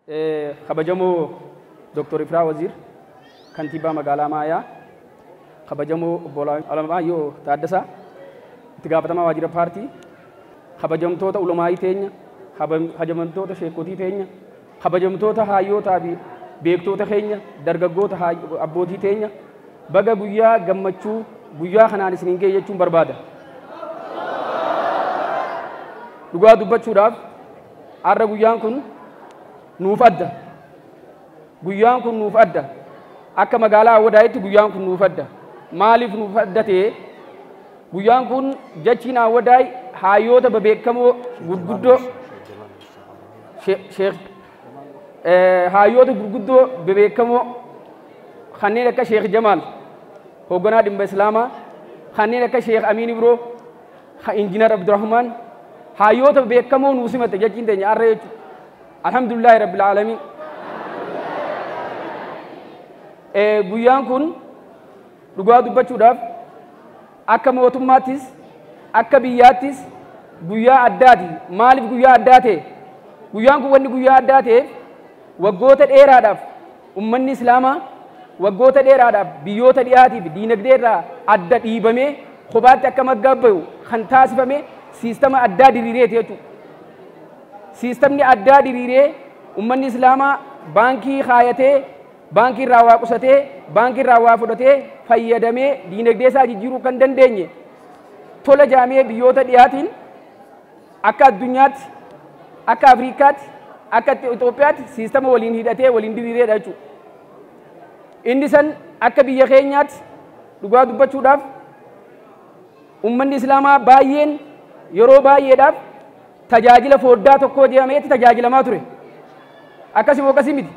Kabajamoo Dr. Ifraa Waziir, kantiibaa magaalaa Maayaa, kabajamoo obbo Alamaayyoo Taaddasaa, itti gaafatamaa waajjira paartii, kabajamtoota ulamaayii teenya, kabajamtoota sheekotii teenya, kabajamtoota haayyootaa fi beektoota keenya, dargaggoota abbootii teenya, baga guyyaa gammachuu guyyaa kanaan isiniin ga'e jechuun barbaada. Dhugaa dubbachuudhaaf har'a guyyaan kun nuuf adda. Guyyaan kun nuuf adda. Akka magaalaa Awwadaayitti guyyaan kun nuuf adda. Maaliif nuuf adda ta'e? Guyyaan kun jechiin Awwadaay hayyoota bebeekamoo gurguddoo hayyoota gurguddoo bebeekamoo kanneen akka Sheekh Jamaal hoogganaa dhimma Islaamaa, kanneen akka Sheekh Amiin Ibroo, Injiinar Abdurrahmaan, hayyoota beekamoo nuu simate jechiin teenya har'a jechuudha. Alhamdulillahi Rabbil Aalamiin. Guyyaan kun dhugaa dubbachuudhaaf akka mootummaattis akka biyyaattis guyyaa addaati. Maaliif guyyaa addaa ta'e? Guyyaan kun wanni guyyaa addaa ta'eef waggoota dheeraadhaaf ummanni Islaamaa waggoota dheeraadhaaf biyyoota dhiyaatiif diinagdee irraa adda dhiibamee kophaatti akka maggaabbayu kan taasifame siistama addaa diriireeti jechuudha. Siistamni addaa diriiree ummanni Islaamaa baankii kaayatee, baankii irraa waa qusatee, baankii irraa waa fudhatee fayyadamee diinagdee isaa jijjiiruu kan dandeenye tola jaamee biyyoota dhiyaatiin akka addunyaatti, akka Afriikaatti, akka Itoophiyaatti siistama waliin hidhatee waliin diriireedha jechuudha. Inni san akka biyya keenyaatti dhugaa dubbachuudhaaf ummanni Islaamaa baay'een yeroo baay'eedhaaf tajaajila foddaa tokkoo jedhameetti tajaajilamaa ture. Akkasii akkasii miti.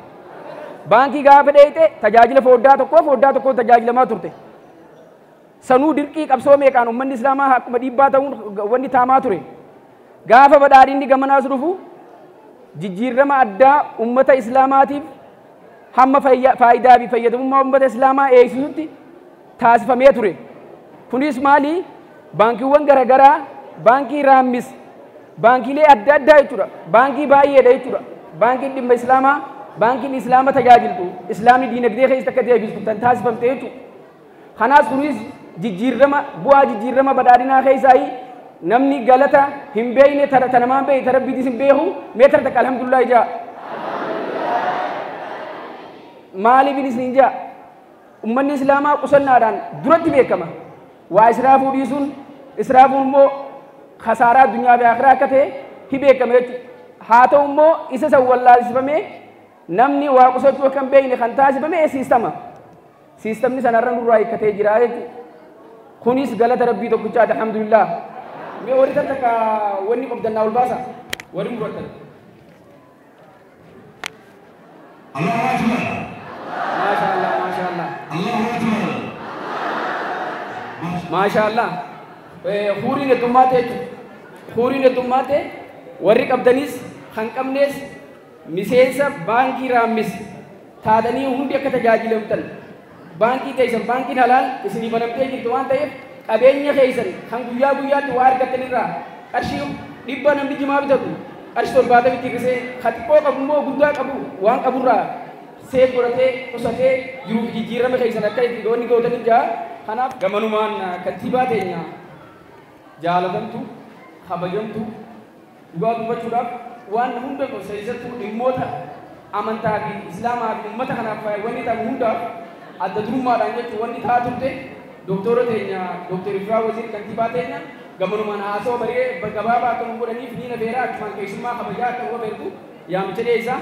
Baankii gaafa dheeyite tajaajila foddaa tokkoo tajaajilamaa turte. Sanuu dirqii qabsoo meeqaan ummanni Islaamaa akkuma dhiibbaa ta'uun wanni taamaa ture. Gaafa badhaadhinni gamanaas dhufu jijjiirama addaa ummata Islaamaatiif hamma faayidaa fi fayyadamummaa ummata Islaamaa eegsisutti taasifamee ture. Kunis maali? Baankiiwwan garaagaraa, baankii Raammis, baankiilee adda addaa jechuudha. Baankii baay'eedha jechuudha. Baankiin dhimma Islaamaa, baankiin Islaama tajaajiltu, Islaamni diinagdee keessatti akka tajaajiltu kan taasifamte jechuudha. Kanaas kunis jijjiirama bu'aa jijjiirama badhaadhinaa keessaa namni galata hin beekne tara namaan beekne tara rabbiitis hin beeku meetira takka alhamdulillah jaa. Maaliif isin jaa? Ummanni Islaamaa qusannaadhaan duratti beekama. Waa israafuu dhiisuun, israafuun immoo khasaaraa addunyaa fi akhiraa akka ta'e hi beekama jechuudha. Haa ta'u immoo isa san wallaalsifamee namni waa qusachuu akka hin beekne kan taasifame siistama. Siistamni sanarra nurraa hiikkatee jira jechuudha. Kunis galata Rabbii tokkichaati alhamdulillah. Mee warri takka wanni qabdannaa ol baasa warri murattan. Allahu Akbar. Maashaallah, maashaallah. Allahu Akbar. Maashaallah. Huuriin heddummaate jechuudha. Huuriin heddummaate warri qabdanis kan qabnes miseensa baankii Raammis taatanii hundi akka tajaajilamtan baankii teessan baankiin halaal isinii banamtee jirtu waan ta'eef qabeenya keessan kan guyyaa guyyaatti waa argattan irraa qarshii 100 namni jimaa bitatu qarshii 70 itti hir'isee ka xiqqoo qabu immoo guddaa qabu waan qaburraa seef godhatee qusatee jiruuf jijjiirama keessan akka itti wanni gootan hin jaa. Kanaaf gamanumaan kantiibaa teenya jaalatamtu, kabajamtu, dhugaa dubbachuudhaaf waan hunda keessattuu dhimmoota amantaa fi Islaamaa fi uummata kanaaf wanni ta'u hundaaf adda durummaadhaan jechuun wanni ta'aa turte doktora teenya Dr. Ifraa Waziir kantiibaa teenya gamanumaan haasawaa baree gabaabaa akka nu godhaniif ni nafeera achumaan keessummaa kabajaa akka nu afeertu yaamicha dhiyeessa.